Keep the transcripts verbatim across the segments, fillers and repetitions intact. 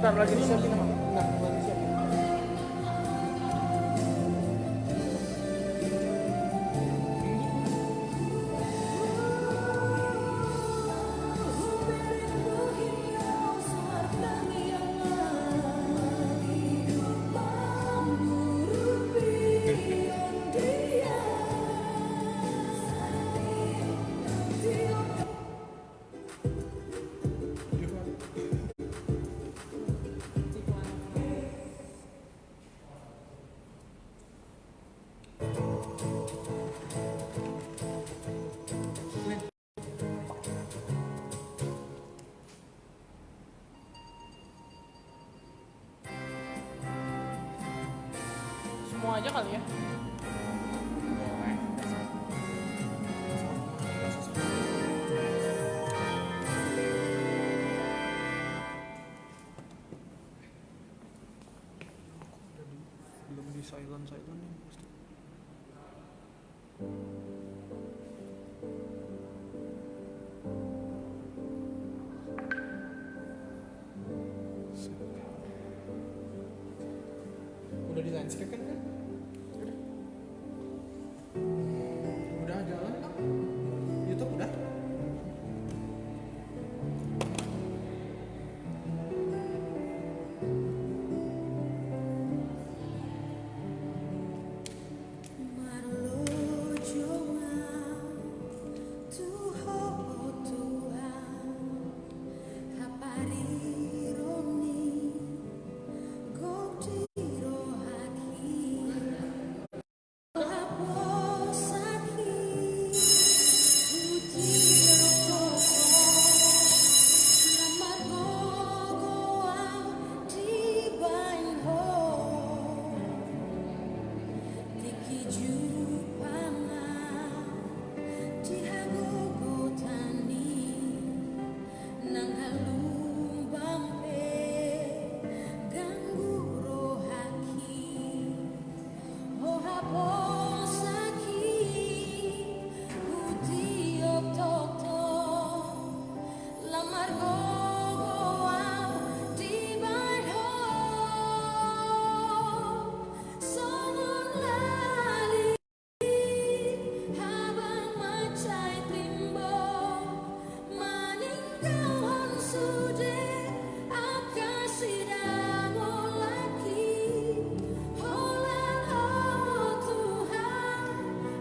Lagi disiapin, Bang. Nah, lagi disiapin. Semua aja kali ya. Belum di silent, silent nih. Udah di landscape kan, kan? Udah. Udah jalan, kan? YouTube udah. Marlojo au tu Ho Tuhan, hapariro ni gok di rohangki. Haposakhi, huti au toto, lam margogo au dibahen Ho. Tingki jumpang au di hagogotan i, nang halumbang pe ganggu rohangki. Ho haposakhi, huti au toto, lam margogo au dibahen Ho. Songon lali habang mansai timbo, maninggalhon sude angka sidabolangki. Holan Ho Tuhan,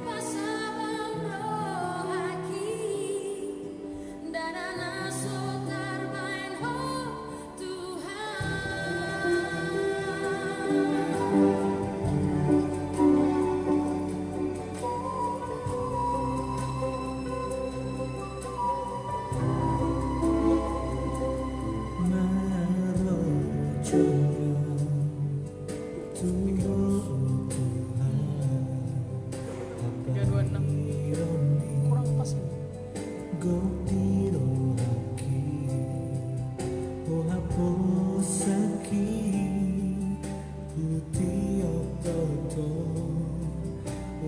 pasabam rohangki, ndada na so tarbahen Ho Tuhan. Tiga dua enam. Kurang pas ini. Gok di rohangki, Ho haposakhi, huti au toto,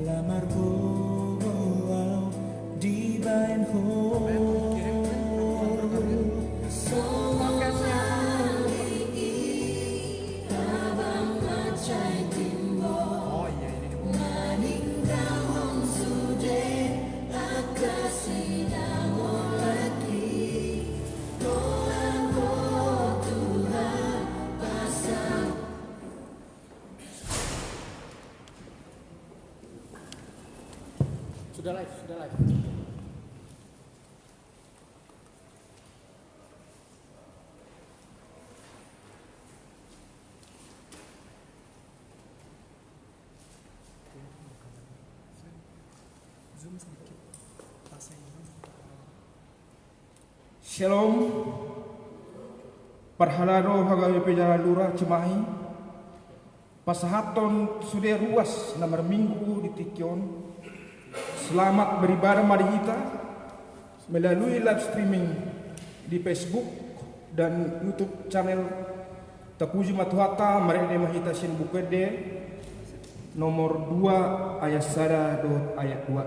lam margogo au dibahen Ho. Songon lali habang mansai timbo, maninggalhon sude angka sidabolangki. Holan Ho Tuhan, pasabam. Sudah live, sudah live. Shalom. Parhalado hagabe pe jala lura, Cimahi. Pasahathon sude ruas na marminggu di tingki on. Selamat beribadah ma di hita melalui live streaming di Facebook dan YouTube channel. Tapuji ma Tuhanta, marende ma hita sian Buku Ende nomor dua ayat sada dohot ayat dua.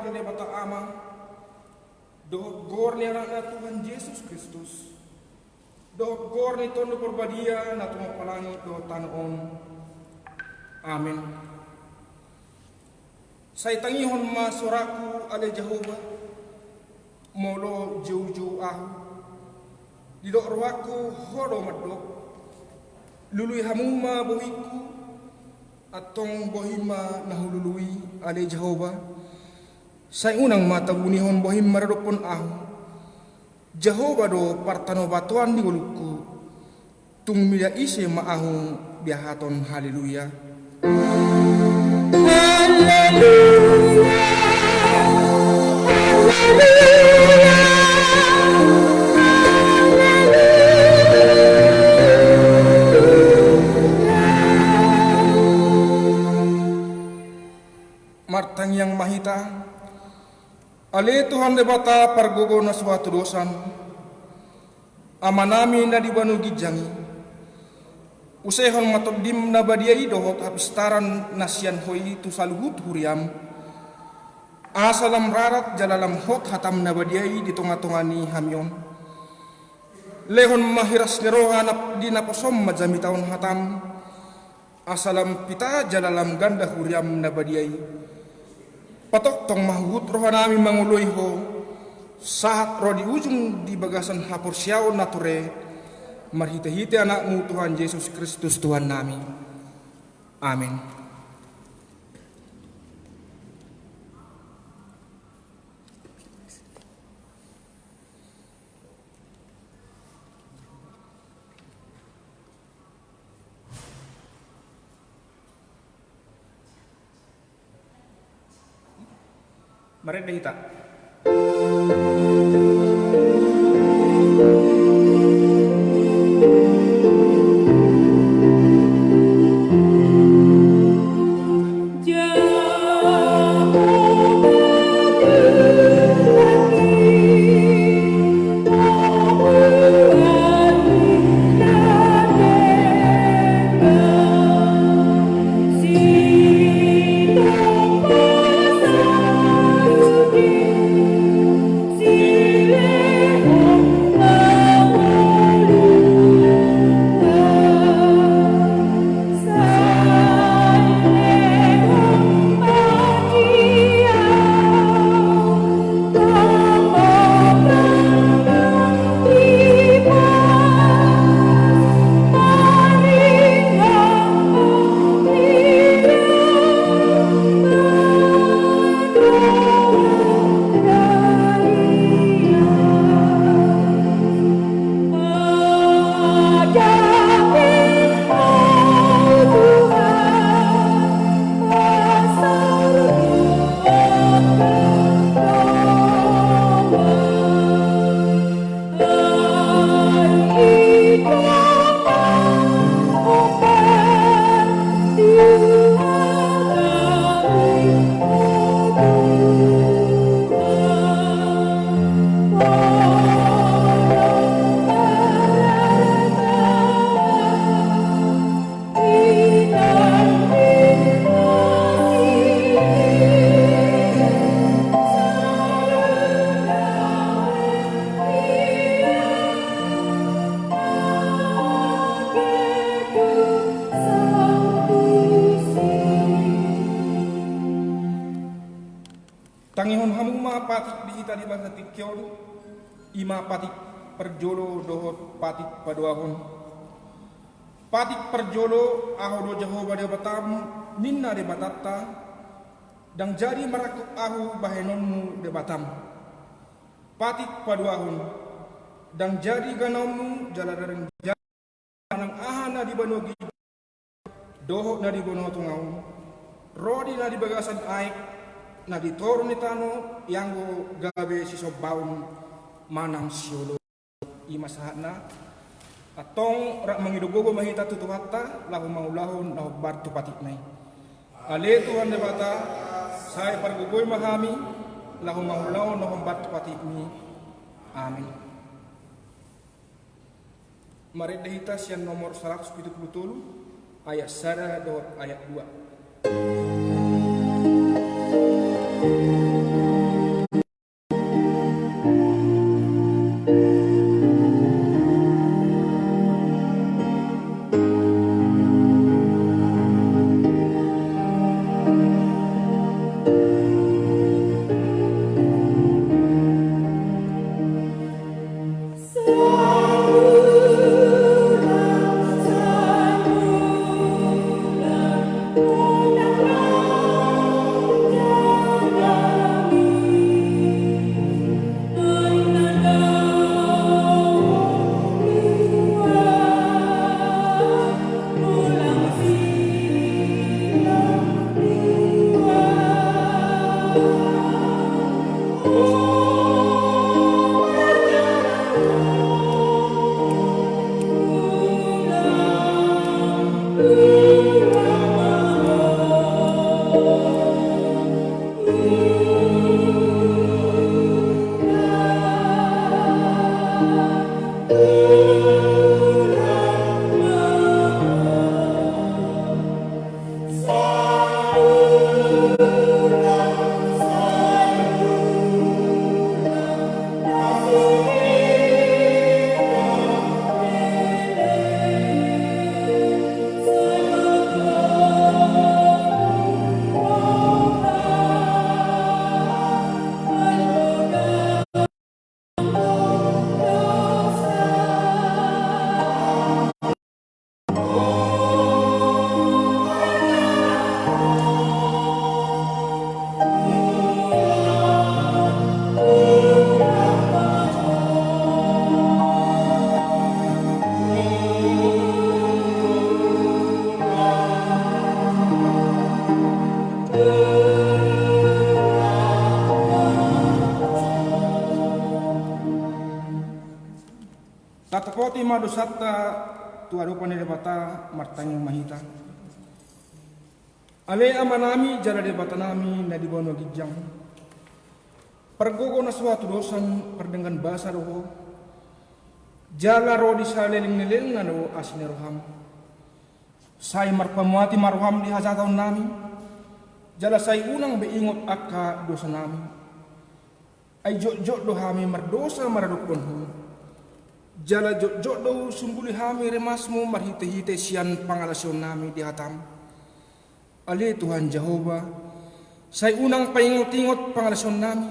Debata Ama, dohot goar ni Anakna Tuhan Jesus Kristus, dohot goar ni Tondi Porbadia na tumompa langit dohot tano on. Amen. Sai tangihon ma soraku ale Jahowa, molo joujou ahu. Didok rohangku, Ho do mandok. Lului hamu ma bohingku, antong bohim ma na hulului ale Jahowa. Sai unang ma tabunihon bohim maradophon ahu. Jahowa do partanobatoan ni ngolungku. Tung mida ise ma ahu dihahaton haleluya. Haleluya. Haleluya. Martangiang ma hita. Ale Tuhan Debata pargogo na so hatudosan, Amanami na di banua ginjang i, usehon ma Tondim na badia i dohot hapistaran na sian Ho i tu saluhut huriam. Asa lam rarat jala lam hot hatam na badia i di tongatonga ni hami on. Lehon ma hiras ni roha na di naposom manjamita on hatam. Asa lam pita jala lam ganda huriam na badia i. Patongtong ma huhut rohanami mangoloi Ho, sahat ro di ujung di bagasan haporseaon na tore, marhitehite Anakmu Tuhan Jesus Kristus Tuhannami. Amen. Marende hita. Tangihon hamu ma patik di hita di bagasan tingki on, i ma patik parjolo dohot patik paduahon. Patik parjolo, Ahu do Jahowa Debatam, ninna Debatanta, ndang jadi marangkup Ahu bahenonmu Debatam. Patik paduahon, ndang jadi ganaonmu jala ndang jadi manang aha na di banua ginjang dohot na di banua tonga on, ro di na di bagasan aek, na di toru ni tano, ianggo gabe sisombaon manang sioloi. I ma sahatna. Antong rap mangido gogo ma hita tu Tuhanta laho mangulahon na hombar tu patikna i. Ale Tuhan Debata, sai pargogoi ma hami laho mangulahon na hombar tu patikmi. Amin. Marende hita sian nomor saratus pitu pulu tolu, ayat sada dohot ayat dua. dosanta tu adopan ni Debata, martangiang ma hita. Ale Amanami jala Debatanami na di banua ginjang, pargogo na so hatudosan, pardenggan basa do Ho, jala ro di saleleng ni lelengna do asi ni roham. Sai marpamuati ma roham di hajahaonami, jala sai unang be ingot angka dosanami. Ai jotjot do hami mardosa maradophon Ho, jala jotjot do sunduli hami rimasmu marhitehite sian pangalaosionnami di hatam. Ale Tuhan Jahowa, sai unang paingotingot pangalaosionnami,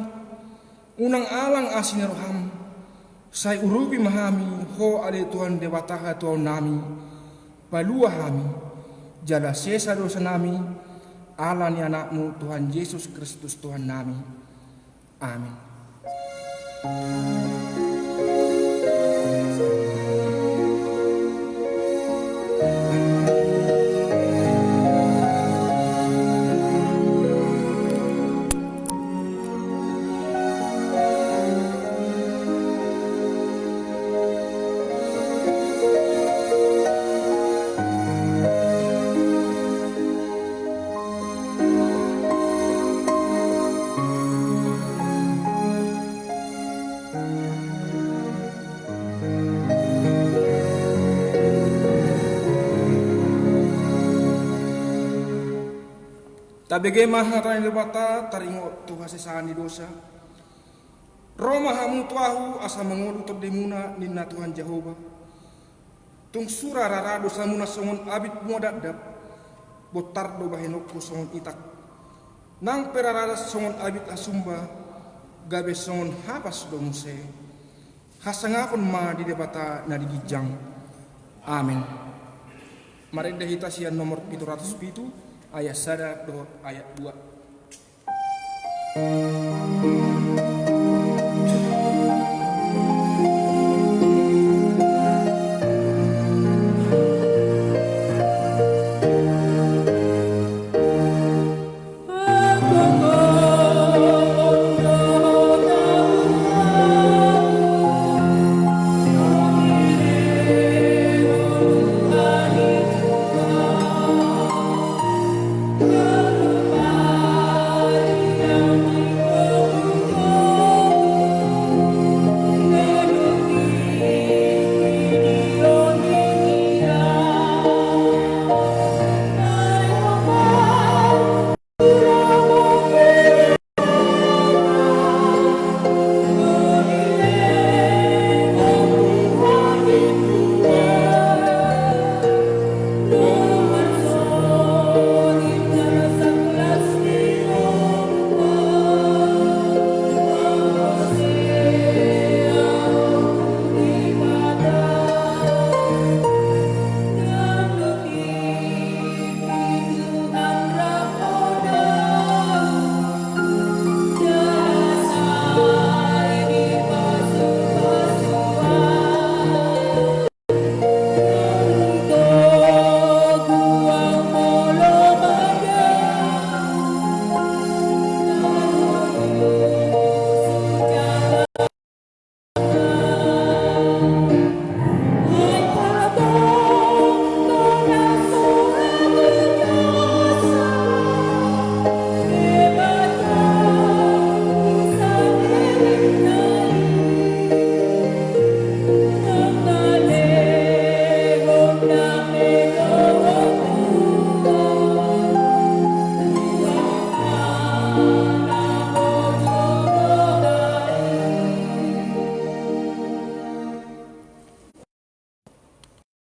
unang alang asi ni roham, sai urupi ma hami Ho ale Tuhan Debata hatuaonnami, palua hami, jala sesa dosanami, ala ni Anakmu Tuhan Jesus Kristus Tuhannami. Amin. Tabege ma hata ni Debata taringot tu hasesaan ni dosa. Ro ma hamu tu Ahu asa mangolu tondimuna, ninna Tuhan Jahowa. Tung sura rara dosamuna songon abit bunga dakdak, bontar do bahenonku songon itak. Nang pe rara songon abit hasumba, gabe songon hapas do muse. Hasangapon ma di Debata na di ginjang. Amin. Marende hita sian nomor pitu ratus pitu, ayat sada dohot ayat dua.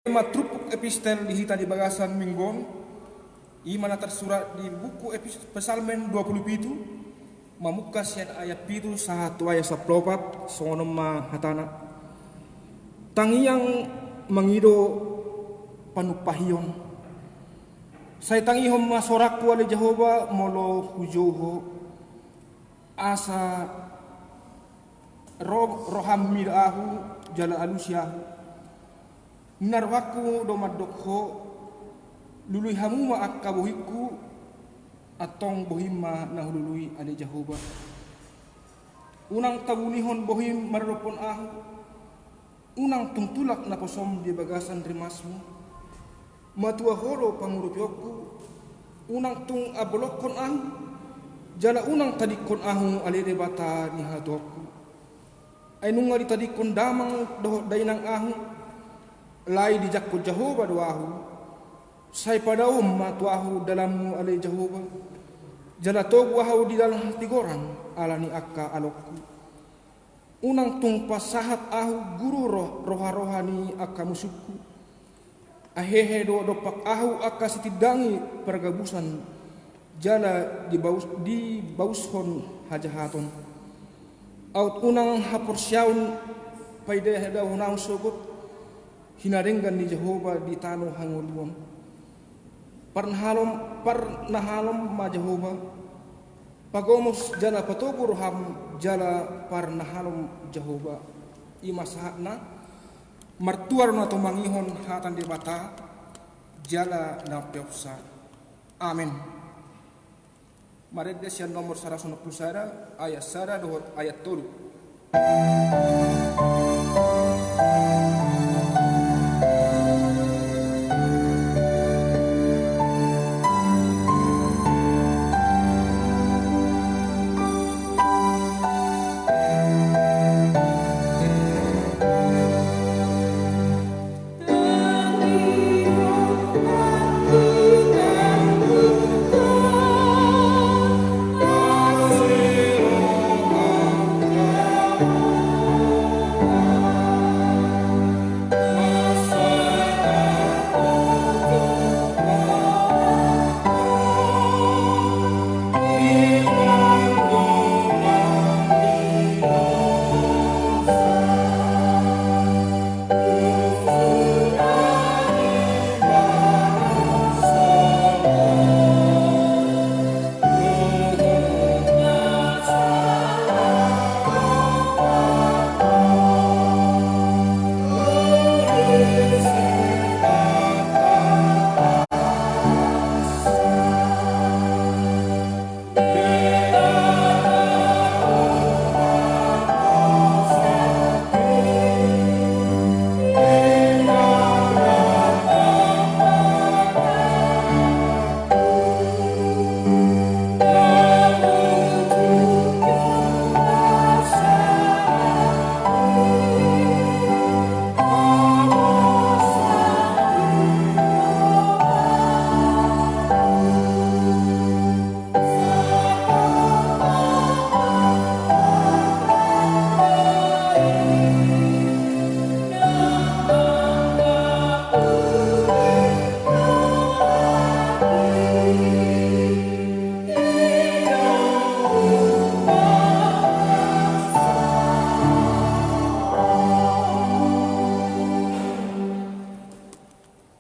Ima turpuk epistel di hita di bagasan minggu on, ima na tarsurat di buku epis-, Psalmen dua pulu pitu, mamungka sian ayat pitu sahat tu ayat sampulu opat, songon on ma hatana. Tangiang mangido panumpahion. Sai tangihon ma sorangku ale Jahowa molo hujou Ho. Asa ro-, roham mida ahu, jala alusi ahu. Na rohangku do mandok Ho, lului hamu ma angka bohingku, antong bohim ma na hulului ale Jahowa. Unang tabunihon bohim maradophon ahu, Unang tung tulak naposom di bagasan rimasmu, matua Ho do pangurupionku. Unang tung ambolongkon ahu, jala unang tadingkon ahu ale Debata ni hatuaonku. Ai nunga ditadingkon damang dohot dainang ahu, alai dijangkon Jahowa do ahu. Sai padaohon ma tu ahu dalanmu ale Jahowa, jala togu ahu di dalan hatigoran ala ni angka alongku. Unang tung pasahat ahu guru roh-, roha-roha ni angka musungku. Ai hehe do dompak ahu angka sitindangi pargabusan, jala dibaus-, dibaushon hajahaton. Aut unang haporseaon paidaidahon ahu sogot hinadenggan ni Jahowa di tano hangoluan. Parnahalom, parnahalom ma Jahowa, pagomos jala patogu roham jala parnahalom Jahowa. I ma sahatna. Martua do na tumangihon hata ni Debata jala na umpeopsa. Amen. Marende sian nomor saratus onom pulu sada, ayat sada dohot ayat tolu.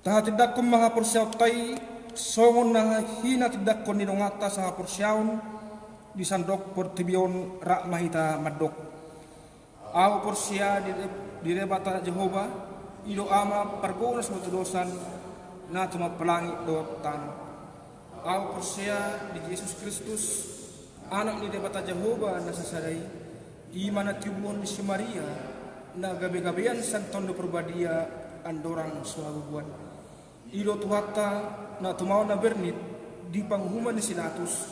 Tahatindangkon ma haporseaonta i, songon na hinatindangkon ni donganta sahaporseaon di sandok portibi on. Rap ma hita mandok. Ahu porsea di, di Debata Jahowa, i do Ama pargogo na so matudosan, na tumompa langit dohot tano. Ahu porsea di Jesus Kristus, Anak ni Debata Jahowa na sasada i, i ma na tinubuhon ni si Maria, na gabegabean sian Tondi Parbadia, andorang so habubuhan. I do Tuhanta, na tumaon na bernit di panguhuman ni si Latus,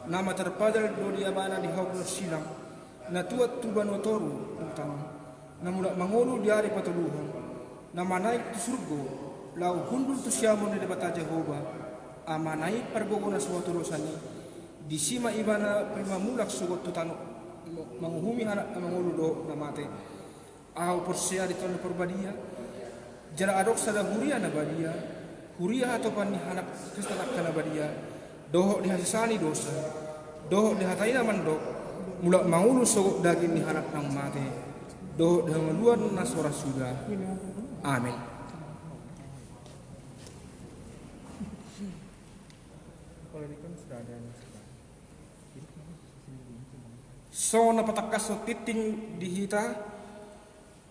na matar padal do di Ibana di hau na silang, na tuat tu banua toru, dung tano, na mulak mangolu di ari patoluhon, na manaek tu surgo, laho hundul tu siamun ni Debata Jahowa, Amana i pargogo na so matudosan i, disi ma Ibana paima mulak sogot tu tano, manguhumi halak na mangolu dohot na mate. Ahu porsea di Tondi Parbadia, jala adong sada huria na badia, huria hatopan ni halak Kristen angka na badia, dohot di hasesaan ni dosa, dohot di hata i na mandok, mulak mangolu sogot daging ni halak naung mate, dohot di hangoluan na so ra suda. Amen. Songon na patangkashon tingting di hita,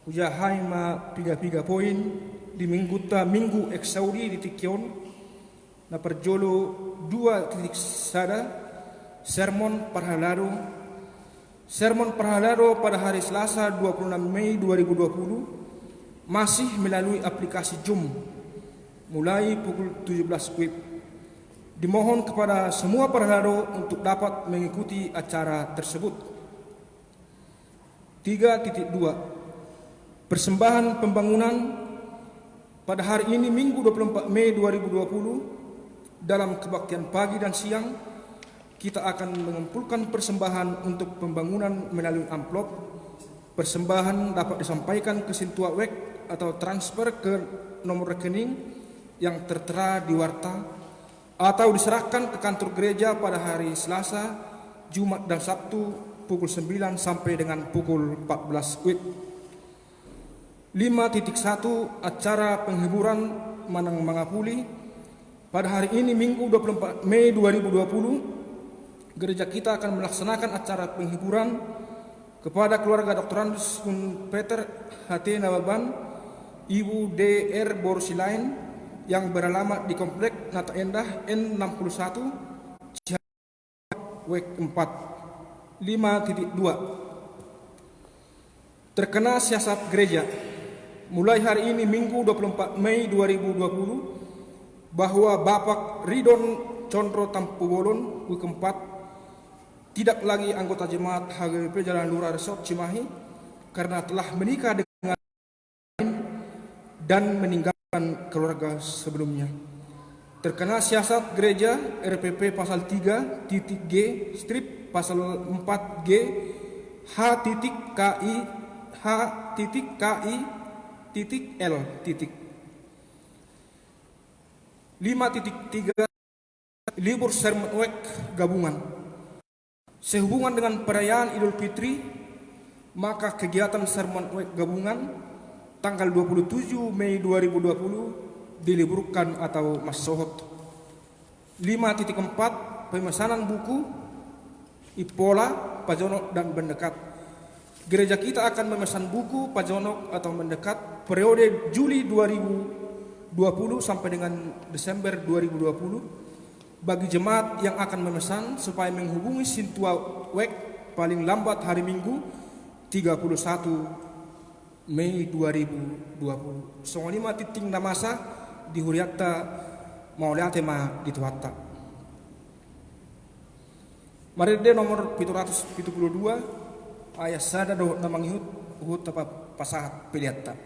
hujaha hami ma piga-piga poin di Minggunta, Minggu Exaudi di tingki on, na parjolo dua titik sada, sermon parhalado, sermon parhalado pada hari Selasa dua puluh enam Mei dua ribu dua puluh, masih melalui aplikasi Zoom mulai pukul tujuh belas W I B. Dimohon kepada semua parhalado untuk dapat mengikuti acara tersebut. Tiga titik dua. Persembahan pembangunan. Pada hari ini, Minggu dua puluh empat Mei dua ribu dua puluh, dalam kebaktian pagi dan siang, kita akan mengumpulkan persembahan untuk pembangunan melalui amplop. Persembahan dapat disampaikan ke Sintua W E C atau transfer ke nomor rekening yang tertera di warta, atau diserahkan ke kantor gereja pada hari Selasa, Jumat, dan Sabtu pukul sembilan sampai dengan pukul empat belas W I B. Lima titik satu, acara penghiburan manang mangapuli. Pada hari ini, Minggu dua puluh empat Mei dua ribu dua puluh, gereja kita akan melaksanakan acara penghiburan kepada keluarga Doktorandus Gunpeter H T Nababan, Ibu D R Borsilain, yang beralamat di Komplek Nata Endah N enam puluh satu, Cihadap, W E C empat. Lima titik dua. Terkena siasat gereja, mulai hari ini, Minggu dua puluh empat Mei dua ribu dua puluh, bahwa Bapak Ridon Condro Tampubolon, W E C empat, tidak lagi anggota jemaat H G B P Jalan Lurah Resort Cimahi karena telah menikah dengan dan meninggalkan keluarga sebelumnya. Terkena siasat gereja, R P P pasal tiga titik G strip pasal empat G, H titik K I, H titik K I titik L titik. Lima titik tiga. Libur Sermon W E C gabungan. Sehubungan dengan perayaan Idul Fitri, maka kegiatan Sermon W E C gabungan tanggal dua puluh tujuh Mei dua ribu dua puluh diliburkan atau massohot. Lima titik empat, pemesanan buku, impola, pajonok, dan mendekat. Gereja kita akan memesan buku, pajonok, atau mendekat periode Juli dua ribu dua puluh sampai dengan Desember dua ribu dua puluh bagi jemaat yang akan memesan, supaya menghubungi Sintua W E C paling lambat hari Minggu tiga puluh satu Mei dua ribu dua puluh. Songon i ma tintin na masa di hurianta, mauliate ma di Tuhanta. Marende nomor pitu ratus pitu puluh dua, ayat sada dohot na mangihut, huhut tapasahat peleanta.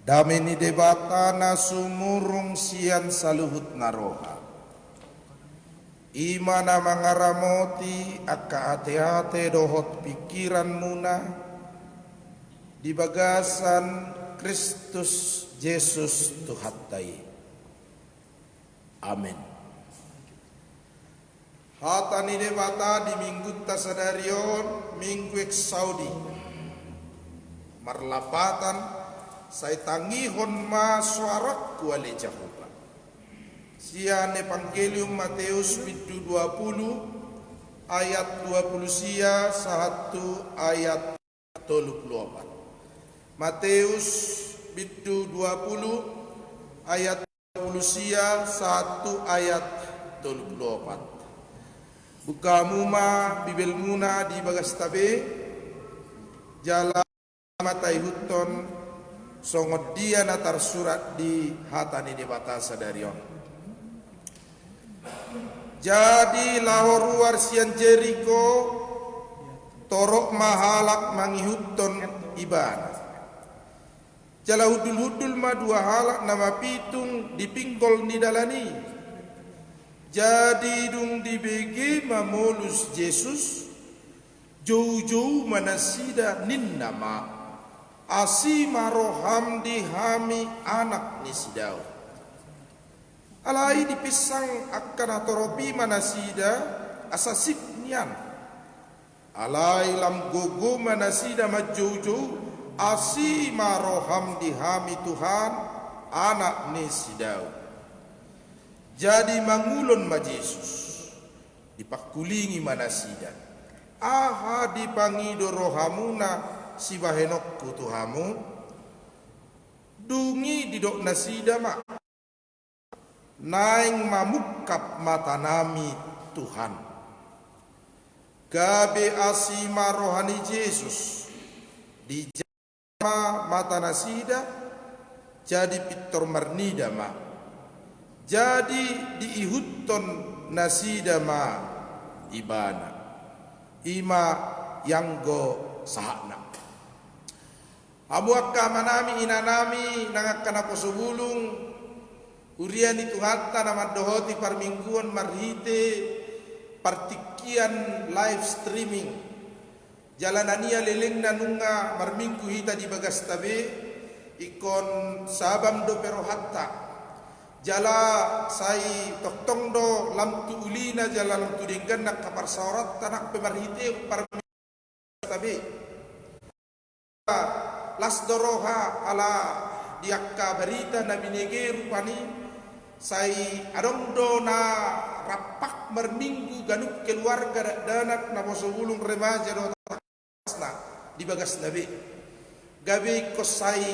Dame ni Debata na sumurung sian saluhut na roha, i ma na mangaramoti angka ateate dohot pingkiranmuna di bagasan Kristus Jesus Tuhanta i. Amen. Hata ni Debata di Minggunta sadari on, Minggu Eksaudi. Marlapatan, sai tangihon ma soarangku ale Jahowa. Sian Evangelium Mateus bindu dua pulu ayat dua pulu sia sahat tu ayat tolu pulu opat. Mateus bindu dua pulu ayat dua pulu sia sahat tu ayat tolu pulu opat. Buka hamu ma Bibelmuna di bagasta be, jala ma taihuthon songon dia na tarsurat di hata ni Debata sadari on. Jadi laho ruar sian Jeriko, torop ma halak mangihuthon Ibana. Jala hundul-hundul ma dua halak na mapitung di pinggol ni dalan i. Jadi dung dibege mamolus Jesus, jou-jou ma nasida, ninna ma: Asi ma roham di hami, anak ni si Daud. Alai dipinsang angka na torop i ma nasida asa sip nian. Alai lam gogo ma nasida manjou-jou: Asi ma roham di hami Tuhan, anak ni si Daud. Jadi mangulon ma Jesus, dipangkulingi ma nasida: Aha dipangido rohamuna sibahenonku tu hamu? Dung i didok nasida ma: Naeng mamungkap matanami, Tuhan. Gabe asi ma roha ni Jesus, dijalo ma mata nasida, jadi pintor marnida ma. Jadi diihuthon nasida ma Ibana. I ma ianggo sahatna. Hamu angka amanami, inanami, nang angka naposo bulung, huria ni Tuhanta na mandohoti parmingguon marhite partingkian live streaming. Jala na nian lelengna nunga marminggu hita di bagasta be, ingkon sabam dope rohanta. Jala sai tongtong do lam tu ulina jala lam tu dengganna angka parsaoranta nang pe marhite parminggu tabe. Las do roha ala di angka barita na binege rupani, sai adong do na rampak marminggu ganup keluarga, dakdanak, naposo bulung, remaja dohot angka na di bagasna be. Gabe ingkon sai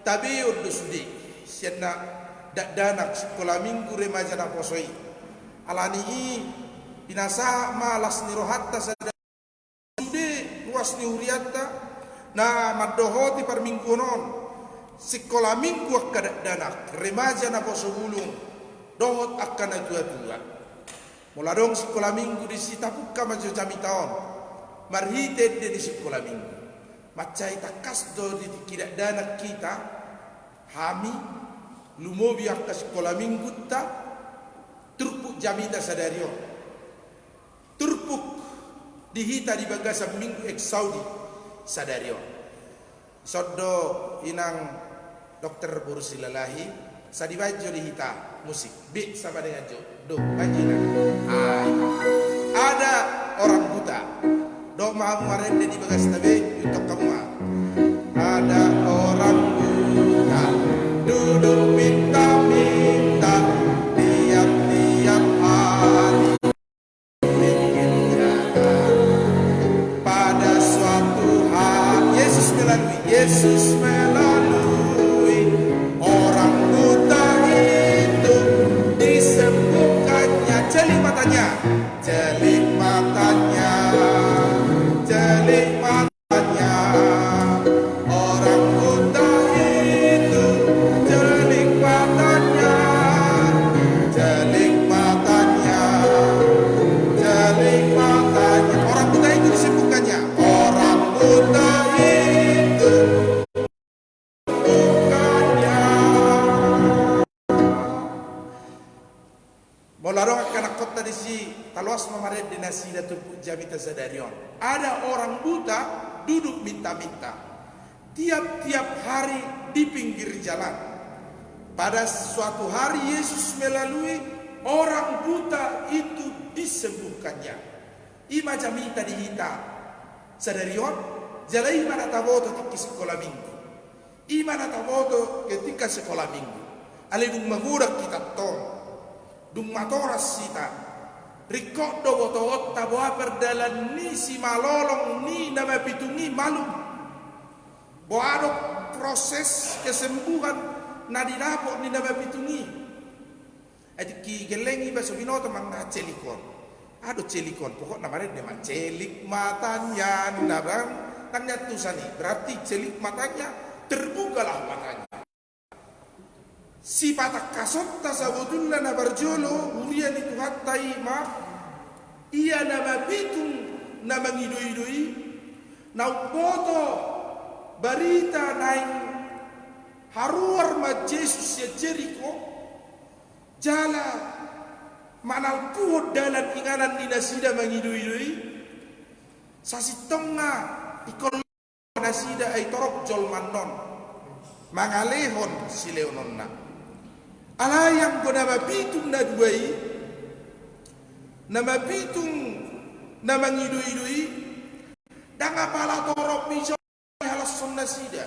tabeon do sude sian na dakdanak sikola minggu, remaja, naposo i. Alani i pinasahat ma las ni rohanta sada sude ruas ni hurianta na mandohoti parmingguon on, sikola minggu angka dakdanak, remaja, naposo bulung dohot angka natuatua. Molo adong sikola minggu disi, tapungka ma jo jamita on marhite ende ni sikola minggu. Mansai tangkas do di tingki dakdanak hita, hami, lumobi angka sikola minggunta, turpuk jamita sadari on. Turpuk di hita di bagasan minggu Exaudi sadari on. Dison do inang dokter boru Silalahi, sai dibaen jo di hita musik. Be, sama dengan jo. Do, baen jo inang. Ai. Ada orang buta. Dok ma hamu marende di bagasta be, ihuthon hamu ma. Ada orang buta duduk minta-minta tiap-tiap hari. Pada suatu hari, Yesus melalui, Yesus melalui orang buta itu disembuhkannya. Celik matanya, celik matanya, celik matanya. Orang buta itu celik matanya, celik matanya, celik matanya. Orang buta itu disembuhkannya. Orang buta itu bukannya. Molo adong angka anakkonta disi, taloas ma marende nasida turpuk jamita sadari on. Ada orang buta duduk minta-minta tiap-tiap hari di pinggir jalan. Pada suatu hari Yesus melalui, orang buta itu disembuhkannya. I ma jamita di hita sadari on. Jala i ma na taboto tingki sikola minggu. I ma na taboto ketika sikola minggu. Alai dung magodang hita tong, dung matoras hita, ringkot do botoonta boha pardalan ni simalolong ni na mapitung i malum. Boha do proses kesembuhan na didapot ni na mapitung i. Ai tingki gelleng iba so binoto mangaha celik on. Aha do celik on, pokokna marende ma celik matanya, na bang, nang nian tusan i, berarti celik matanya, terbukalah matanya. Sipatangkasonta sabotulna na parjolo, huria ni Tuhanta i ma, ia na mapitung na mangidoido i, na umboto barita naeng haruar ma Jesus sian Jeriko, jala manalpuhon dalan inganan ni nasida mangidoido i, sasintongna ingkon nasida ai torop jolma annon mangalehon silehononna. Alai anggo na mapitung na dua i, na mapitung na mangidoido i, ndang apala torop i jolma dihalashon nasida.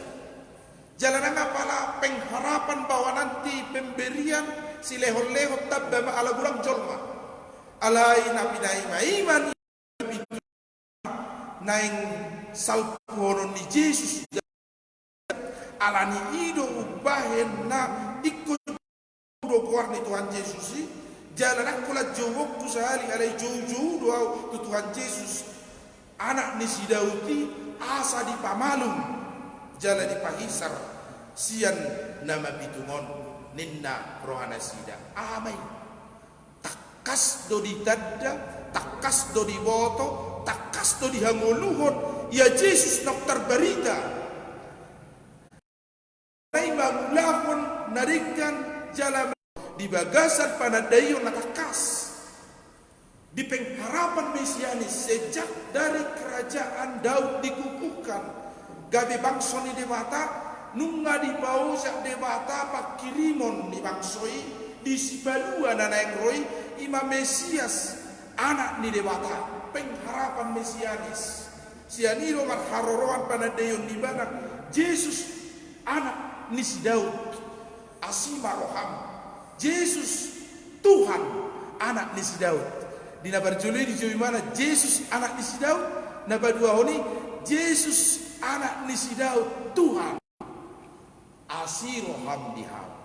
Jala ndang apala pengharapan bahwa nanti pemberian silehonlehon tamba ma ala godang jolma. Alai na pinaimaiman naeng salpuhonon ni Jesus. Alani i do umbahen na ingkon do goar ni Tuhan Jesus i, jala ndang holan jou tu sahali, alai joujou do au tu Tuhan Jesus, Anak ni si Daud i, asa dipamalum jala dipahisar sian na mapitung on, ninna roha nasida. Aha ma i? Tangkas do ditanda, tangkas do diboto, tangkas do dihangoluhon ia Jesus naung tarbarita. Ai mangulahon na denggan jala di bagasan panandaion na tangkas di pengharapan Mesianis sejak dari kerajaan Daud dikukuhkan, gabe bangso ni Debata, nunga dipaojak Debata pangkirimon ni bangso i di Sipalua na naeng ro i, i ma Mesias, Anak ni Debata, pengharapan Mesianis. Sian i do marharoroan panandaion ni ibana, Jesus, Anak ni si Daud. Asi ma roham. Jesus, Tuhan, Anak ni si Daud. Di na parjolo i dijou ibana Jesus, Anak ni si Daud. Na paduahon i, Jesus, Anak ni si Daud, Tuhan, asi roham di hami.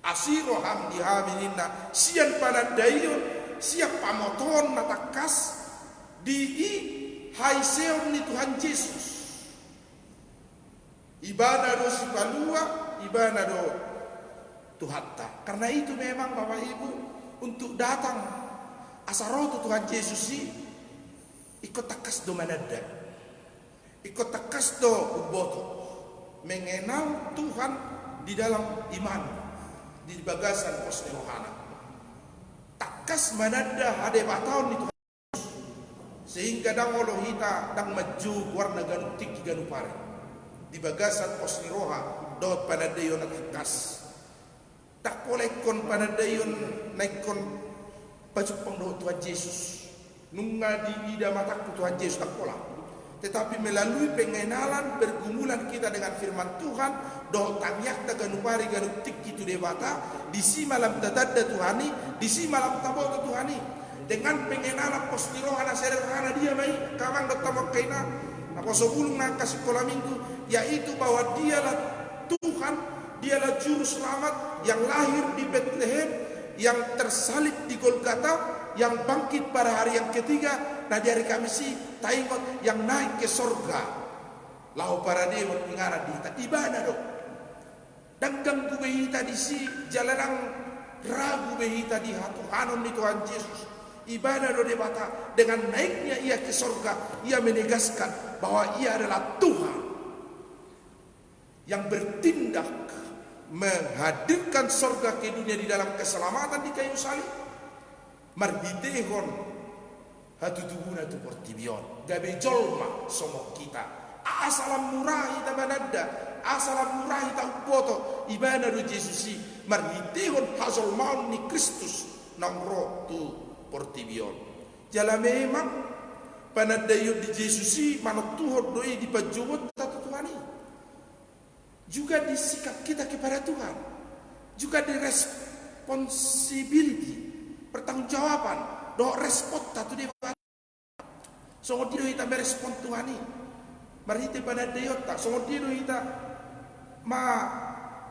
Asi roham di hami ninna, sian panandaion, sian pamotoon na tangkas di i haiseon ni Tuhan Jesus. Ibana do Sipalua, ibana do Tuhanta. Karena itu memang Bapak Ibu, untuk datang asa ro tu Tuhan Jesus i, ingkon tangkas do mananda. Ingkon tangkas do umboto mengenal Tuhan di dalam iman, di bagasan pos ni rohana. Tangkas mananda hadebataon ni Tuhan. Sehingga ndang olo hita, ndang manjou goarna ganup tingki ganup ari di bagasan pos ni roha dohot panandaion na tangkas. Ndang pola ingkon panandaion na ingkon pajumpang dohot Tuhan Jesus. Nunga diida matangku Tuhan Jesus, ndang pola. Tetapi melalui pengenalan, pergumulan kita dengan firman Tuhan, dohot tangiangta ganup ari ganup tingki tu Debata, disi ma lam tatanda Tuhan i, disi ma lam taboto Tuhan i. Dengan pengenalan pos ni roha na sederhana, dia ma i, angka amang dohot hamu angka inang, naposobulung nang angka sikola minggu, yaitu bahwa Dialah Tuhan, Dialah Juru Selamat yang lahir di Betlehem, yang tersalib di Golgata, yang bangkit pada hari yang ketiga, na di hari Kamis i taingot, yang naik ke sorga. Laho paradehon inganan di hita, ibana do. Ndang ganggu be hita disi, jala ndang ragu be hita di hatuhanon ni Tuhan Jesus. Ibana do Debata, dengan naiknya Ia ke sorga, Ia menegaskan bahwa Ia adalah Tuhan yang bertindak menghadirkan sorga ke dunia di dalam keselamatan di kayu salib. Marhitehon hatutubuna tu portibi on, gabe jolma songon hita. Asa lam mura hita mananda, asa lam mura hita umboto, ibana do Jesus i, marhitehon hajolmaon ni Kristus naung ro tu portibi on. Jala memang Panandaion di Jesus i manontuhon do i di panjouonta tu Tuhan i. Juga di sikap kita kepada Tuhan. Juga di responsibility, pertanggungjawaban dohot responta tu Debata. Songon dia do hita merespon Tuhan i marhite panandaionta, songon dia do hita ma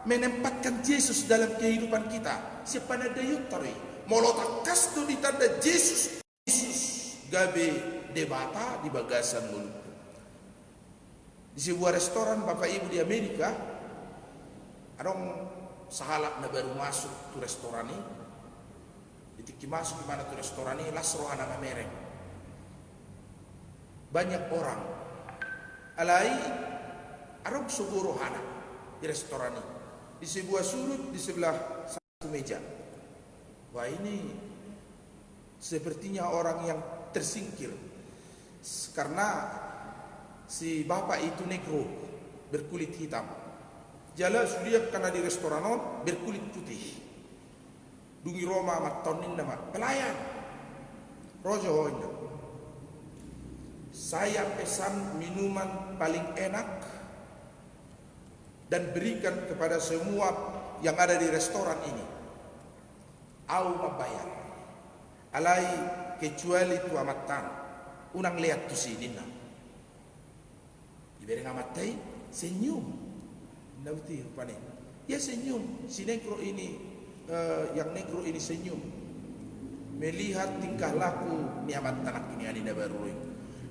menempatkan Jesus dalam kehidupan kita. Sian panandaionta do i. Molo tangkas do ditanda Jesus, Jesus gabe Debata di bagasan ngolungku. Di sebuah restoran, Bapak Ibu, di Amerika, adong sahalak na baru masuk tu restoran i. Di tingki masuk ibana tu restoran i, las rohana mamereng. Banyak orang. Alai adong so guru rohana di restoran i. Di sebuah sudut, di sebelah satu meja. Wah, ini sepertinya orang yang tersingkir. S-, karena si bapak itu negro, berkulit hitam. Jala sude angka na di restoran on berkulit putih. Dung i ro ma amanta on, ninna ma, "Pelayan, ro jo ho," ninna. "Saya pesan minuman paling enak dan berikan kepada semua yang ada di restoran ini. Au mambayar. Alai kecuali tu amanta an. Unang lean tusi," ninna. Dibereng amanta i, "Senyum." Ninna, "Boti rupani. Ia senyum, si negro ini, eh, yang negro ini senyum melihat tingkah laku ni amanta nangkin i, ni na baru ro i."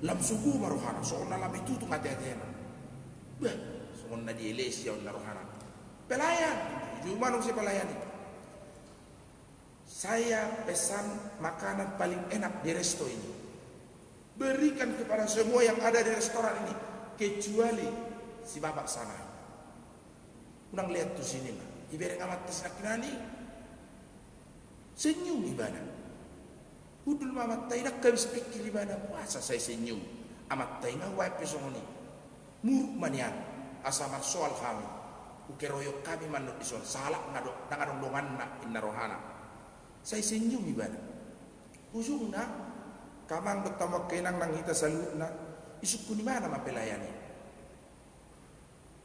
Lam sogo ma rohana, songon na lam i tutung ate-atena. Bah, songon na dielesi on na rohana. "Pelayan, jumanu si pelayan i. Saya pesan makanan paling enak di resto ini. Berikan kepada semua yang ada di restoran ini, kecuali si bapak sana. Unang lean tusi," ninna. Dibereng amanta si nangkinan i, senyum ibana. Hundul ma amanta i, ndang habis pikir ibana, "Masa sai senyum amanta i, nga hubaen pe songon i. Muruk ma nian, asa marsoal hami. Hukeroyok hami mandok dison, sahalakna do, ndang adong donganna," ninna rohana. Sai senyum ibana. Ujungna, angka amang dohot hamu angka inang nang hita saluhutna, disungkun ibana ma pelayan i.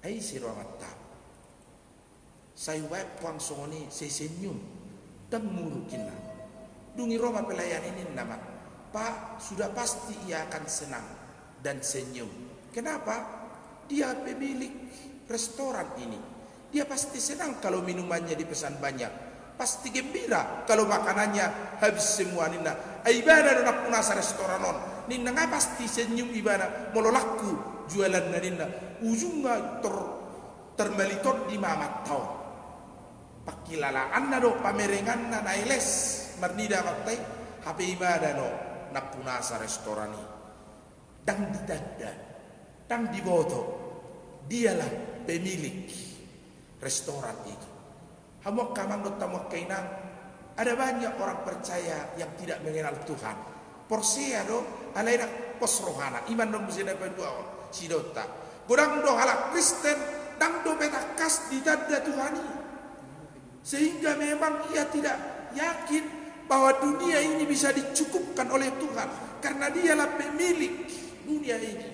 "Ai ise do amanta? Sai hubaen pe au songon i, sai senyum. Ndang muruk," ninna. Dung i ro ma pelayan i, ninna ma, "Pak, sudah pasti ia akan senang dan senyum. Kenapa? Dia pemilik restoran ini. Dia pasti senang kalau minumannya dipesan banyak. Pasti gembira kalau makanannya habis semua," ninna. "Ai ibana do nampunasa restoran on," ninna, "nga pasti senyum ibana molo laku jualanna," ninna. Ujungna tor-, tarmali tondi ma amanta on. Pangkilalaanna do, pamerenganna na eles marnida amanta i, hape ibana do nampunasa restoran i. Ndang ditanda, ndang diboto, dialah pemilik restoran itu. Hamu angka amang dohot hamu angka inang, ada banyak orang percaya yang tidak mengenal Tuhan. Porsea do, alai ndang pos rohana, i ma annon muse na paduahon, sidohononta. Godang do halak Kristen, ndang dope tangkas ditanda Tuhan i. Sehingga memang ia tidak yakin bahwa dunia ini bisa dicukupkan oleh Tuhan, karena dialah pemilik dunia ini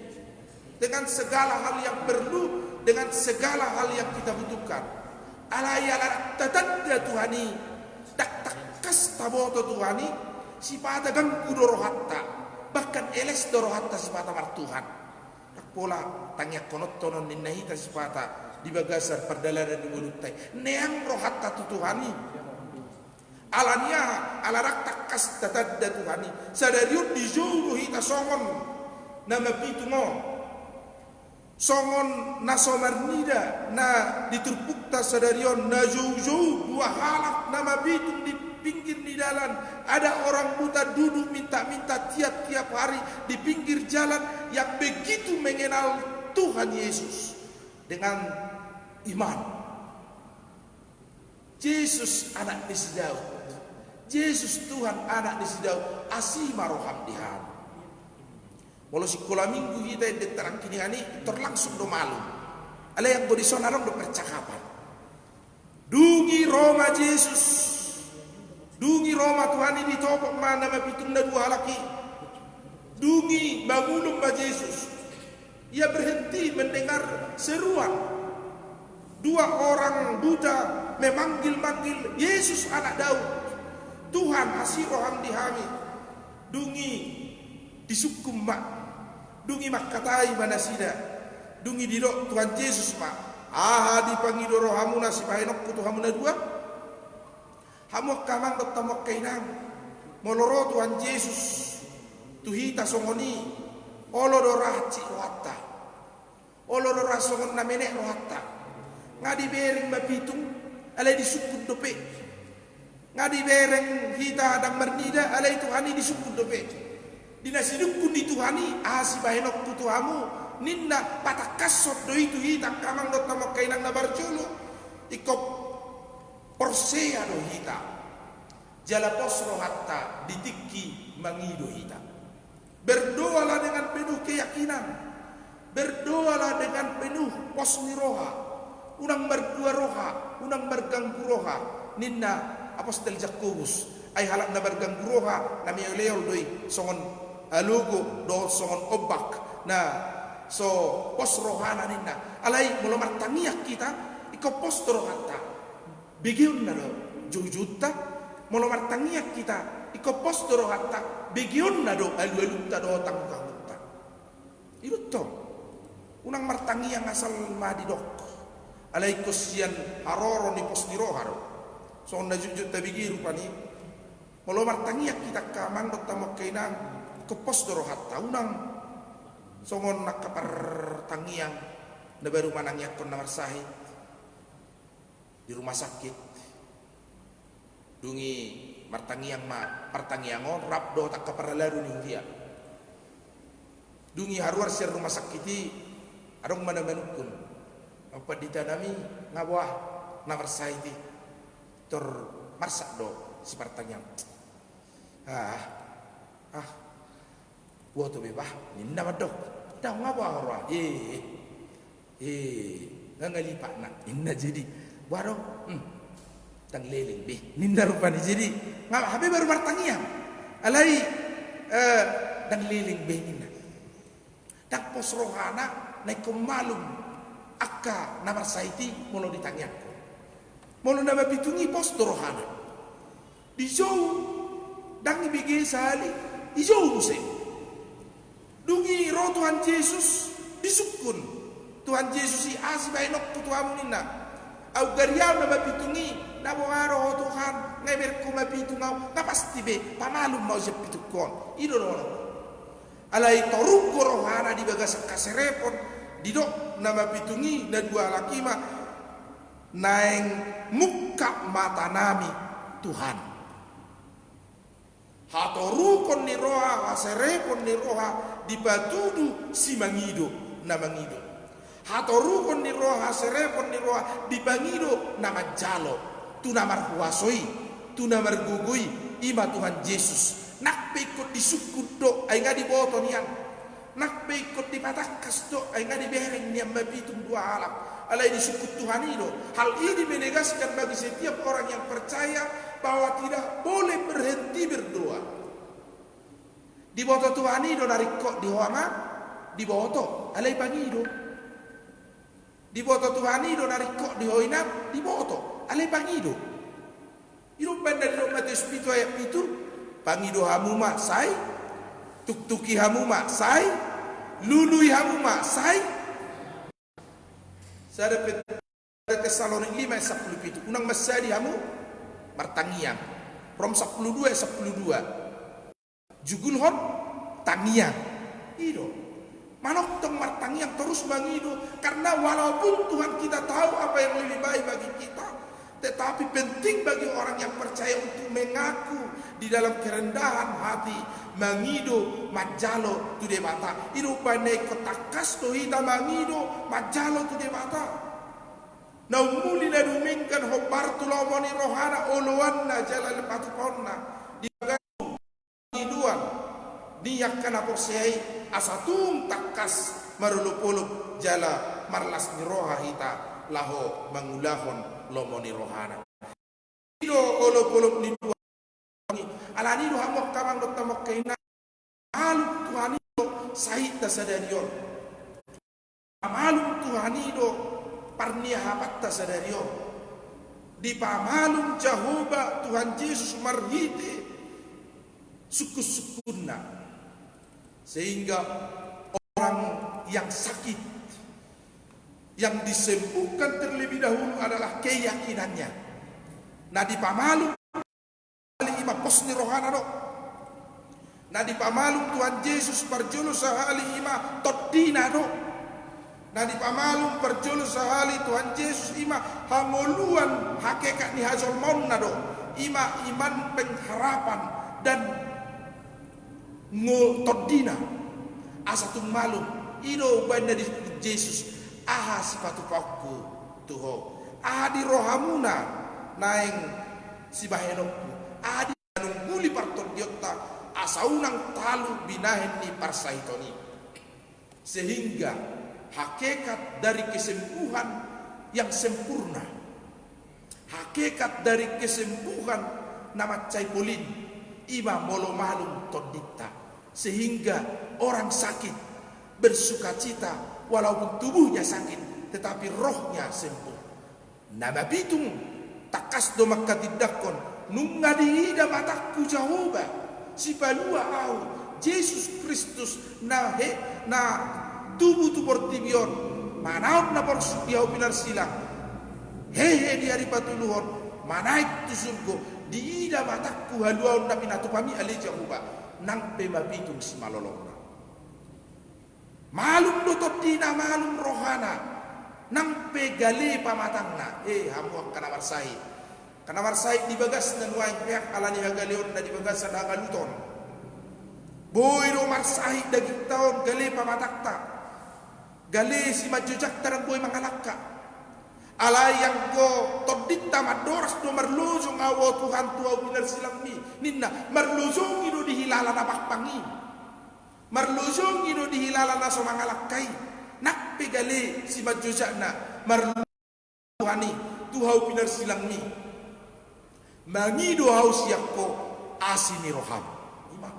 dengan segala hal yang perlu, dengan segala hal yang kita butuhkan. Alai ala ndang tatanda Tuhan i, ndang tangkas taboto Tuhan i, sipata ganggu do rohanta, bahkan eles do rohanta sipata martuhan. Ndang pola tangiangkononta on ninna hita sipata di bagasan pardalanan ni ngolunta i. Neang rohanta tu Tuhan i. Ala ni aha? Ala ndang tangkas tatanda Tuhan i. Sadari on dijou do hita songon na mapitung on. Songon na so marnida na di turpukta sadari on, na joujou dua halak na mapitung di pinggir ni dalan. Ada orang buta duduk minta-minta tiap-tiap hari di pinggir jalan, yang begitu mengenal Tuhan Yesus dengan iman. Jesus, anak ni si Daud. Jesus, Tuhan, anak ni si Daud. Asi ma roham di hami. Molo sikola minggu hita ende tarangkini ani, tor langsung do malum. Alai anggo dison adong do percakapan. Dung i ro ma Jesus. Dung i ro ma Tuhan i, ditopot ma na mapitung na dua halak i. Dung i mangulon ma Jesus. Ia berhenti mendengar seruan. Dua orang buta memanggil-manggil, "Yesus, anak Daud, Tuhan, asi roham di hami." Dung i disungkun ma. Dung i mangkatai ma nasida. Dung i didok Tuhan Jesus ma, "Aha dipangido rohamuna sibahenonku tu hamu na dua?" Hamu angka amang dohot hamu angka inang, molo ro Tuhan Jesus tu hita songon i, olo do ra hansit rohanta. Olo do ra songon na menek rohanta. Nga dibereng mapitung, alai disungkun dope. Nga dibereng hita ndang marnida, alai Tuhan i disungkun dope. Di na sinungkun ni Tuhan i, "Aha sibahenonku tu hamu?" ninna, patangkashon do i tu hita angka amang dohot hamu angka inang na parjolo. Ingkon porsea do hita. Jala pos rohanta di tingki mangido hita. Berdoalah dengan penuh keyakinan. Berdoalah dengan penuh pos ni roha. Unang mardua roha, unang marganggu roha, ninna apostel Jakobus. Ai halak na marganggu roha, na meoleol do i, songon alogo dohot songon ombak na so pos rohana ninna. Alai molo martangiang hita, ingkon pos do rohanta. Begeonna do joujounta. Molo martangiang hita, ingkon pos do rohanta, begeonna do alualunta dohot angkuangkuangta. I do tong. Unang martangiang asal ma didok. Alai ingkon sian haroro ni pos ni roha do. Songon na jotjot tabege rupani. Molo martangiang hita angka amang dohot hamu angka inang, ingkon pos do rohanta, unang songon angka partangiang na baru manangiangkon na marsahit di rumah sakit. Dung i martangiang ma, partangiang on rap dohot angka parhalado ni huria. Dung i haruar sian rumah sakit i, adong ma na manungkun, "Amang pandita nami, nga boha na marsahit i?" Tor marsak do si partangiang. "Ah, ah, boto be bah," ninna mandok. "Ndang, nga boha ho roha?" "Eh, eh, eh, nga, nga lipatna," ninna. "Jadi boha do?" "Hmm, ndang leleng be," ninna rupani. Jadi nga hape baru martangiang. Alai, eh, "Ndang leleng be," ninna. Ndang pos rohana na ingkon malum angka na marsahit i molo ditangiangkon. Molo na mapitung i pos do rohana. Dijou, ndang ibege sahali, dijou muse. Dung i ro Tuhan Jesus, disungkun Tuhan Jesus i, "Aha sibahenonku tu hamu?" ninna. "Au gari au na mapitung i." "Na boha do ho Tuhan, nga iberengku mapitung au." "Nga pasti be, pamalum ma au sian pitungkon." I do dohonon. Alai toruk do rohana di bagasan haserepon, didok na mapitung i, na dua halak i ma, "Naeng mungkap matanami, Tuhan." Hatorukon ni roha, haserepon ni roha dipatudu simangido, na mangido. Hatorukon ni roha, haserepon ni roha dipangido na manjalo tu na marhuaso i, tu na margogo i, i ma Tuhan Jesus. Nang pe ingkon disungkun do, ai nga diboto nian. Nang pe ingkon dipatangkas do, ai nga dibereng nian mapitung dua halak. Alai disungkun Tuhan i do. Hal ini menegaskan bagi setiap orang yang percaya bahwa tidak boleh berhenti berdoa. Diboto Tuhan i do na ringkot di ho, amang? Diboto, alai pangido. Diboto Tuhan i do na ringkot di ho, inang? Diboto, alai pangido. I do umbahen na didok Matius pitu ayat pitu, "Pangido hamu ma, sai. Tuktuki hamu ma, sai. Lului hamu ma, sai." Sada Pet-, Tesalonik lima ayat sampulu pitu, "Unang mansadi hamu martangiang." Rom sampulu dua ayat sampulu dua, "Jugulhon tangiang." I do. Manongtong martangiang, torus mangido. Karena walaupun Tuhan kita tahu apa yang lebih baik bagi kita, tetapi penting bagi orang yang percaya untuk mengaku di dalam kerendahan hati, mangido, manjalo tu Debata. I do umbahen na ingkon tangkas do hita mangido, manjalo tu Debata. Na umuli na dumenggan hombar tu lomo ni rohana, oloanna jala patupahonna di bagasan pangidoan ni angka na porsea i, asa tung tangkas marolopolop jala marlas ni roha hita laho mangulahon lomo ni rohana. I do olopolop ni Tuhan i. Alani i do hamu angka amang dohot hamu angka inang, malum Tuhan i sahitna sadari on. Pamalum Tuhan i do parniahapanta sadari on. Dipamalum Jahowa Tuhan Jesus marhite sungkun-sungkunna. Sehingga orang yang sakit, yang disembuhkan terlebih dahulu adalah keyakinannya. Na dipamalum sahali i ma pos ni rohana do. Na dipamalum Tuhan Jesus parjolo sahali i ma tondina do. Na dipamalum parjolo sahali Tuhan Jesus i ma hangoluan hakekat ni hajolmaonna do. I ma iman pengharapan dan ngo tondina. Asa tung malum, i do umbaen na disebut Jesus, aha sipatupaonku tu ho? Aha di rohamuna naeng sibahenonku? Aha di nungguli partondionta asa unang talu binahen ni parsahiton i? Sehingga hakikat dari kesembuhan yang sempurna, hakikat dari kesembuhan na mansai polin, i ma molo malum tondinta. Sehingga orang sakit bersukacita walaupun tubuhnya sakit, tetapi rohnya sembuh. Na mapitung, tangkas do mangkatindangkon, nunga diida matangku Jahowa, sipalua ahu, Jesus Kristus, na he, na tubu tu portibi on, manaon na porsuk di hau pinarsilang, hehe di ari patoluhon, manaek tu surgo, diida matangku haluaon na pinatupami ale Jahowa, nang pe mapitung simalolongna. Malum do tondina, malum rohana, nang pe gale pamatangna. Eh, hamu angka na marsahit. Angka na marsahit di bagasna nuaeng, peak ala ni hagaleonna di bagasan hangaluton. Boi do marsahit dagingta on, gale pamatangta. Gale simanjojakta ndang boi mangalangka. Alai anggo tondinta mandoras do marlojong ahu, o Tuhan, tu hau pinarsilangmi, ninna, marlojongi do dihilala na pangpang i. Marlojongi do dihilala na so mangalangka i. Nang pe gale simanjojakna, marlojong Tuhan i tu hau pinarsilangmi. Mangido ahu sian ho asi ni roham. I ma.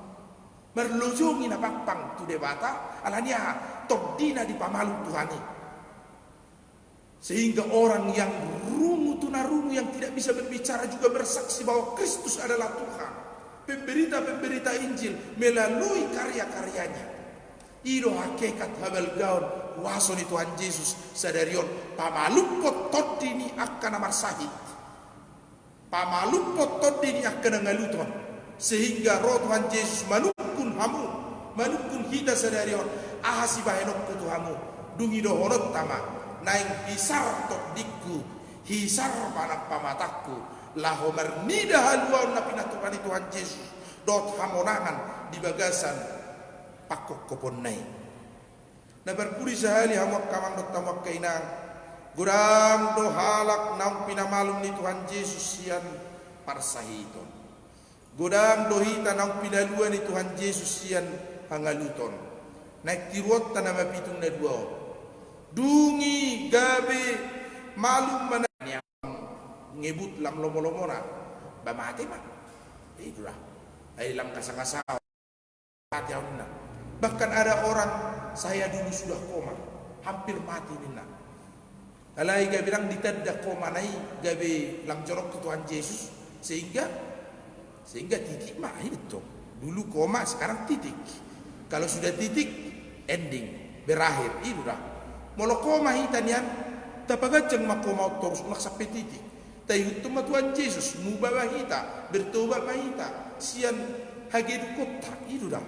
Marlojongi na pangpang tu Debata, ala ni aha? Tondina dipamalum Tuhan i. Sehingga orang yang rungu tu na rungu, yang tidak bisa berbicara juga bersaksi bahwa Kristus adalah Tuhan. Pemberita-pemberita Injil melalui karya-karyanya. I do hakikat habalgaon kuaso ni Tuhan Jesus sadari on, pamalumhon tondi ni angka na marsahit. Pamalumhon tondi ni angka na hangaluton, sehingga ro Tuhan Jesus manungkun hamu, manungkun hita sadari on, aha sibahenonku tu hamu? Dung i dohononta ma, naeng hisar tondingku, hisar ma nang pamatangku, laho marnida haluaon na pinatupa ni Tuhan Jesus dohot hamonangan di bagasan pangkophoponna i. Na parpudi sahali, hamu angka amang dohot hamu angka inang, godang do halak naung pinamalum ni Tuhan Jesus sian parsahiton. Godang do hita naung pinalua ni Tuhan Jesus sian hangaluton. Naeng tiruonta na mapitung na dua on. Dung i gabe malum ma na ngebut lam lomo-lomona, ba mate ma. I do da. Ai lam gasa-gasa mati ahu ninna. Bahkan ada orang, saya dulu sudah koma, hampir mati ninna. Alai gabe ndang ditanda komana i gabe lam jonok tu Tuhan Jesus, sehingga, sehingga titik ma, i do tong. Dulu koma, sekarang titik. Kalau sudah titik, ending, berakhir, i do da. Molo koma hita nian, tapaganjang ma koma on torus, unang sampe titik. Taihuthon ma Tuhan Jesus, muba ma hita, bertobat ma hita sian hagedukonta, i do da.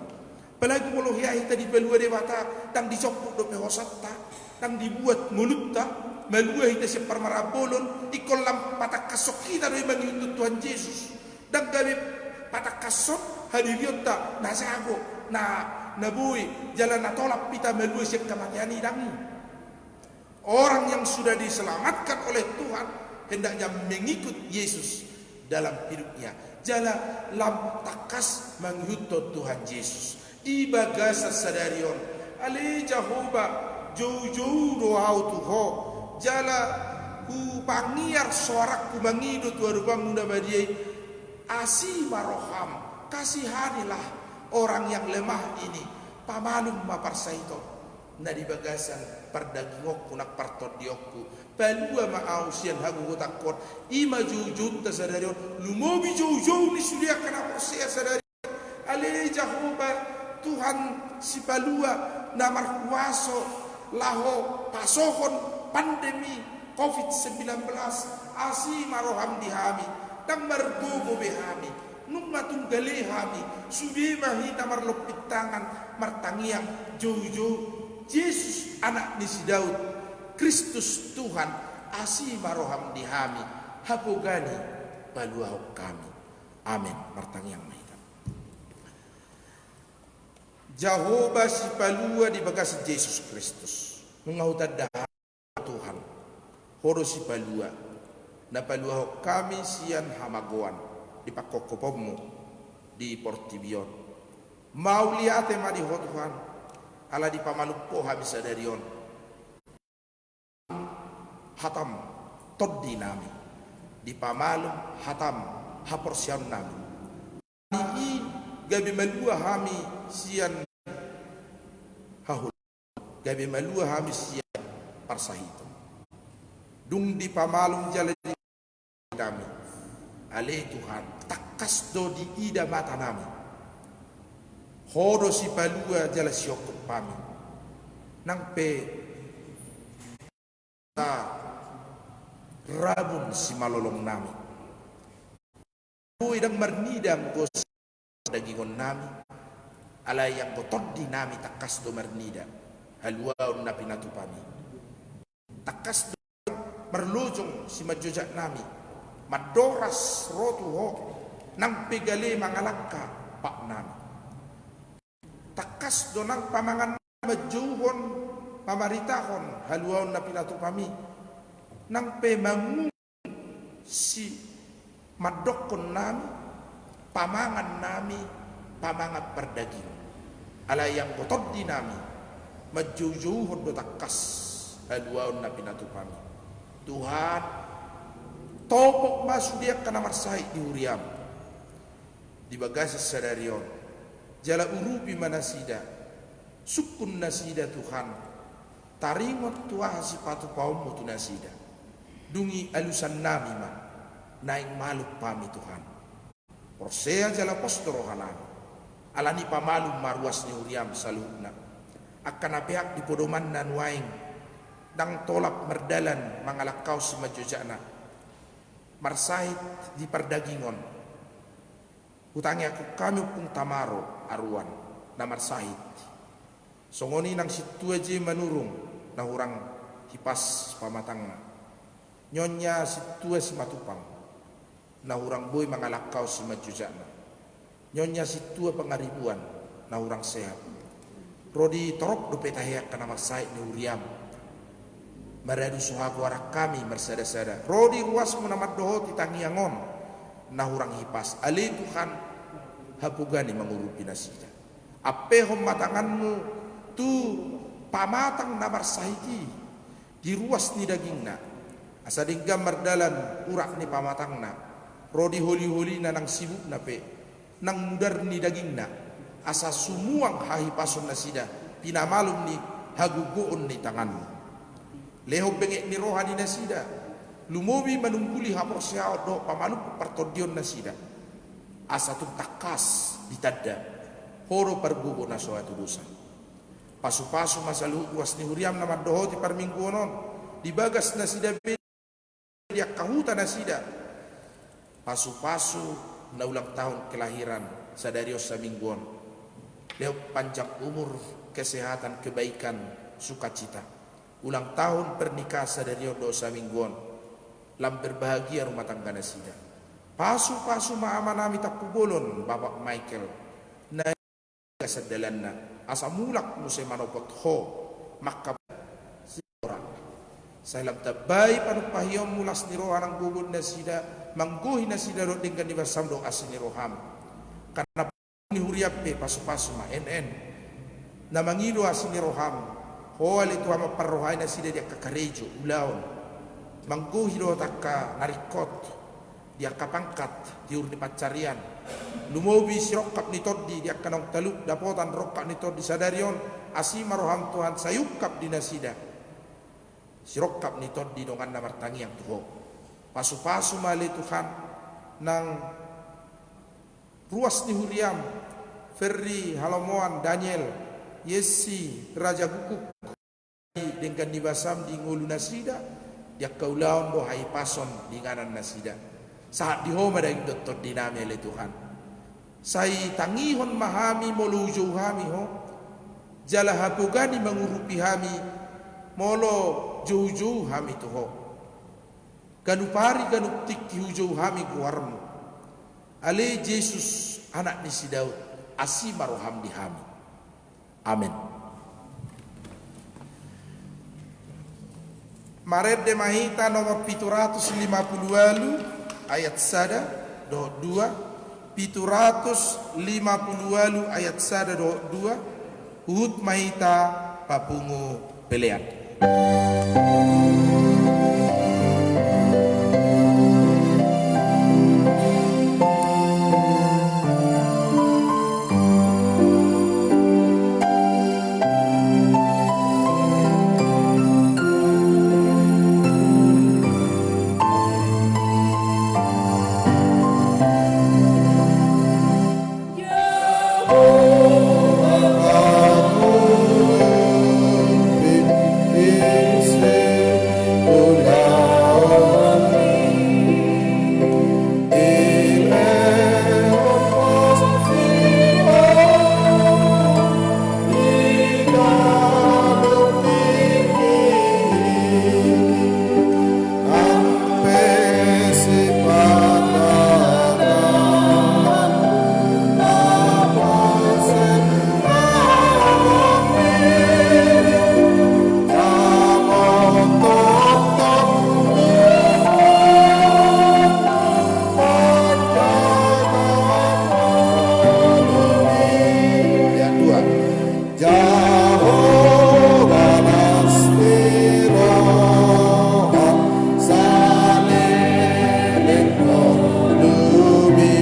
Apalagi molo hea hita dipalua Debata, ndang dijomput dope hosanta, ndang dibuat ngolunta, malua hita sian parmarambolon, ingkon lam patangkashon hita do i mangihuthon Tuhan Jesus. Ndang gabe patangkashon hadirionta na jago, na, na boi, jala na tolap hita malua sian hamatean i, ndang i. Orang yang sudah diselamatkan oleh Tuhan hendaknya mengikut Yesus dalam hidupnya. Jala lam tangkas mangihuthon Tuhan Jesus. Di bagasan sadari on, ale Jahowa, joujou do ahu tu ho. Jala hupangiar soarangku mangido tu adopanmu na badia i. Asi ma roham, kasihanilah orang yang lemah ini. Pamalum ma parsahiton na di bagasan pardagingonku nang partondionku. Palua ma ahu sian hagogotanhon. I ma joujounta sadari on, lumobi joujou ni sude angka na porsea sadari on. Ale Jahowa, Tuhan sipalua na markuaso laho pasohon pandemi covid sembilan belas, asi ma roham di hami, ndang margogo be hami. Nunga tung gale hami, sude ma hita marlompit tangan, martangiang, joujou, Jesus, Anak ni si Daud, Kristus Tuhan, asi ma roham di hami, hapogan i paluahon hami. Amen. Martangiang ma hita. Jahowa sipalua di bagasan Jesus Kristus. Nunga hutanda Tuhan, Ho do sipalua, na paluahon hami sian hamagoan di pangkophopon-Mu di portibi on. Mauliate ma di Ho Tuhan, ala dipamalum Ho hami sadari on. Hatam tondi nami, dipamalum hatam haporseaon nami. Ni i gabe malua hami sian hahul, gabe malua hami sian parsahiton. Dung dipamalum jala di nami, ale Tuhan, tangkas do diida mata nami. Ho do sipalua jala siongkop hami. Nang pe ta rabun simalolong nami. Boi ndang marnida anggo dagingon nami, alai anggo tondi nami tangkas do marnida haluaon na pinatupa-Mi. Tangkas do marlojong simanjojak nami, mandoras ro tu Ho, nang pe gale mangalangka pat nami. Tangkas do nang pamangan manjouhon, mamaritahon haluaon na pinatupa-Mi, nang pe mangungun simandokkon nami, pamangan nami, pamangan pardagingon. Alai anggo tondi nami, manjoujouhon do tangkas haluaon na pinatupa-Mi. Tuhan, topot ma sude angka na marsahit di huria-M di bagasan sadari on. Jala urupi ma nasida, sungkun nasida Tuhan, taringot tu aha sipatupaon-Mu tu nasida. Dung i alusan nami ma, naeng malum hami Tuhan. Porsea jala pos do roha nami. Alani pamalum ma ruas ni huria-M saluhutna. Angka na peak di podomanna nuaeng, ndang tolap mardalan mangalangkahon simanjojakna. Marsahit di pardagingon. Hutangiangkon hami Ompung Tamaro Aruan na marsahit. Songon i nang Sintua J Manurung na hurang hipas pamatangna. Nyonya Sintua Simatupang na hurang boi mangalangkahon simanjojakna. Nyonya Sintua Pangaribuan na hurang sehat. Ro di torop dope tahe angka na marsahit ni huria-M. Maradu suha goaran hami marsadasada. Ro di ruas-Mu na mandohoti tangiang on na hurang hipas. Ale Tuhan, hapogani mangurupi nasida. Ampehon ma tangan-Mu tu pamatang na marsahit i di ruas ni dagingna. Asa denggan mardalan urat ni pamatangna. Ro di holiholina nang sibukna pe nang mudar ni dagingna, asa sumuang hahipason nasida, pinamalum ni hagogoon ni tangan-Mu. Lehon benget ni roha ni nasida, lumobi manungguli haporseaon dohot pamalum partondion nasida, asa tung tangkas ditanda Ho do pargogo na so hatudosan. Pasupasu ma saluhut ruas ni huria-M na mandohoti parmingguon on, di bagas nasida be di angka huta nasida. Pasupasu na ulang tahun kelahiran sadari on saminggu on. Lehon panjang umur, kesehatan, kebaikan, sukacita. Ulang tahun pernikahan sadari on dohot saminggu on. Lam berbahagia rumah tangga nasida. Pasupasu ma amanami Tampubolon, Bapak Michael. Na sandalanna, asa mulak muse manopot Ho, mangkap-, sai lam tambai panumpahion-Mu, las ni roha nang gogo ni nasida, manggohi nasida dohot denggan ni basa-M dohot asi ni roha-M. Karna ni huria-M pe pasupasu ma, en en. Na mangido asi ni roha-M, Ho ale Tuhan mamparrohai nasida di angka karejo, ulaon. Manggohi dohot angka na ringkot. di angka pangkat, tiur ni pansarian. Lumobi sirongkap ni tondi di angka naung talup dapotan rongkap ni tondi sadari on, asi ma roham Tuhan sai ungkap di nasida sirongkap ni tondi donganna martangiang tu Ho. Pasupasu ma ale Tuhan nang ruas ni huriam, Ferry, Halomoan, Daniel, Yesi, Raja Gukuk, denggan ni basam di ngolu nasida, di angka ulaon do hahipason di inganan nasida. Sahat di Ho ma daging dohot tondinami ale Tuhan. Sai tangihon ma hami molo hujou hami Ho, jala hapogani mangurupi hami molo joujou hami tu Ho. Ganup ari ganup tingki hujou hami goarmu. Ale Jesus, anak ni si Daud, asi ma roham di hami. Amen. Marende ma hita nomor pitu ratus lima pulu ualu ayat sada dohot dua, pitu ratus lima pulu ualu ayat sada dohot dua, huhut ma hita papungu pelean. Yang dua. Jahowa las ni roham, saleleng ngolumi,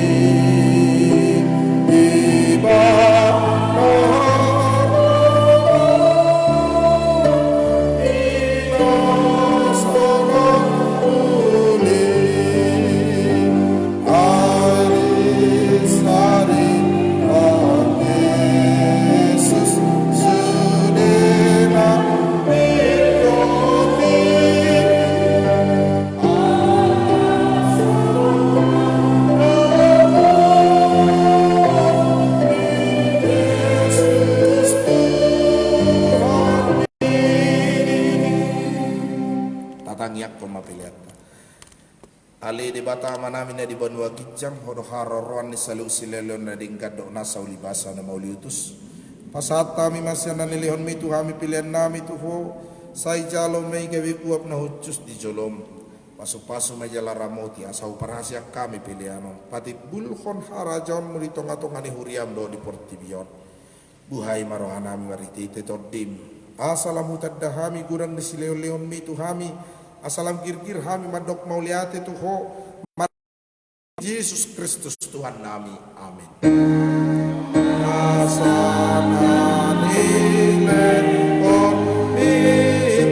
ibana ilos songon uli. Tatangiangkon ma peleanta. Ale Debata Amanami na di banua ginjang, Ho do haroroan ni saluhut silehonlehon na denggan dohot nasa ulibasa na mauliutus. Pasahat hami ma sian na nilehonmi tu hami peleannami tu Ho, sai jalo ma i gabe uap na hushus di jolom. Pasupasu ma jala ramoti asa huparhasiang hami pelean on. Patimbulhon harajaonmu di tongatonga ni huriam dohot di portibi on. Buhai ma rohanami marhitehite Tondim, asa lam hutanda hami godang ni silehonlehonmi tu hami, asa lam girgir hami mandok mauliate tu Ho, mar-, Jesus Kristus Tuhannami. Amen. Asa na nilehonmi Tondim,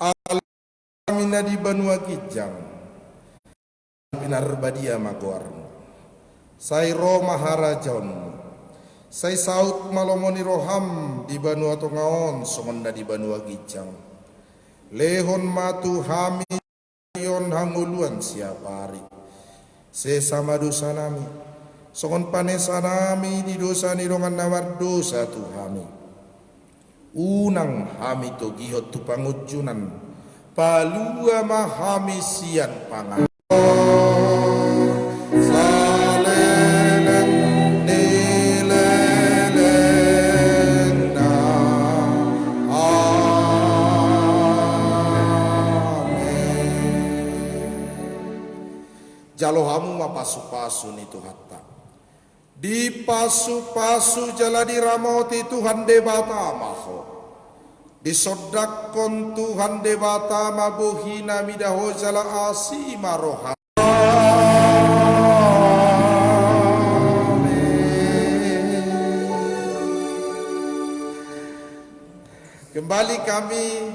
Amanami na di banua ginjang, pinarbadia ma goarmu. Sai ro ma harajaonmu. Sai saut ma lomo ni roham di banua tonga on songon na di banua ginjang. Lehon ma tu hami on hangoluan siapari. Sesa ma dosanami, songon panesanami di dosa ni dongan na mardosa tu hami. Unang hami togihon tu pangunjunan, palua ma hami sian pangago. Saleleng ni lelengna. Amen. Jalo hamu ma pasupasu ni Tuhanta. Dipasupasu jala diramoti Tuhan Debata ma ho. Disondangkon Tuhan Debata ma bohi na mida ho jala asi ma roha. Amen. Kembali kami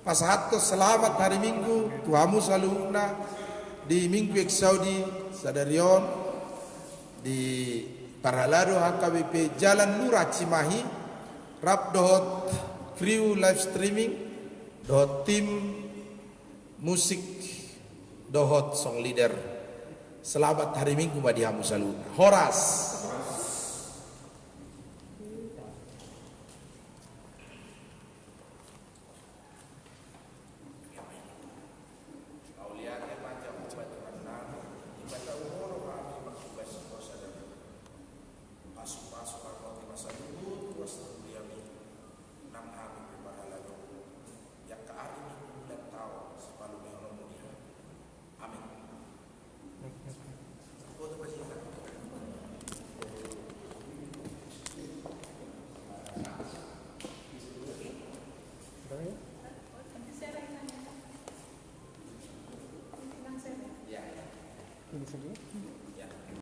pasahathon selamat hari Minggu tu hamu saluhutna di Minggu Eksaudi sadari on di parhalado H K B P Jalan Lurah Cimahi, rap dohot kru live streaming, dohot tim musik, dohot song leader. Selamat hari Minggu ma di hamu saluhutna. Horas. Mauliate ma jam opat jam enam, Debata umur kami mangkubas dosa dan pasupasu kami masa dulu, ruas tuli kami, nang kami berpahala dulu. Yang ke hari Minggu bulan tahu, sepalu mengomong dia. Amin.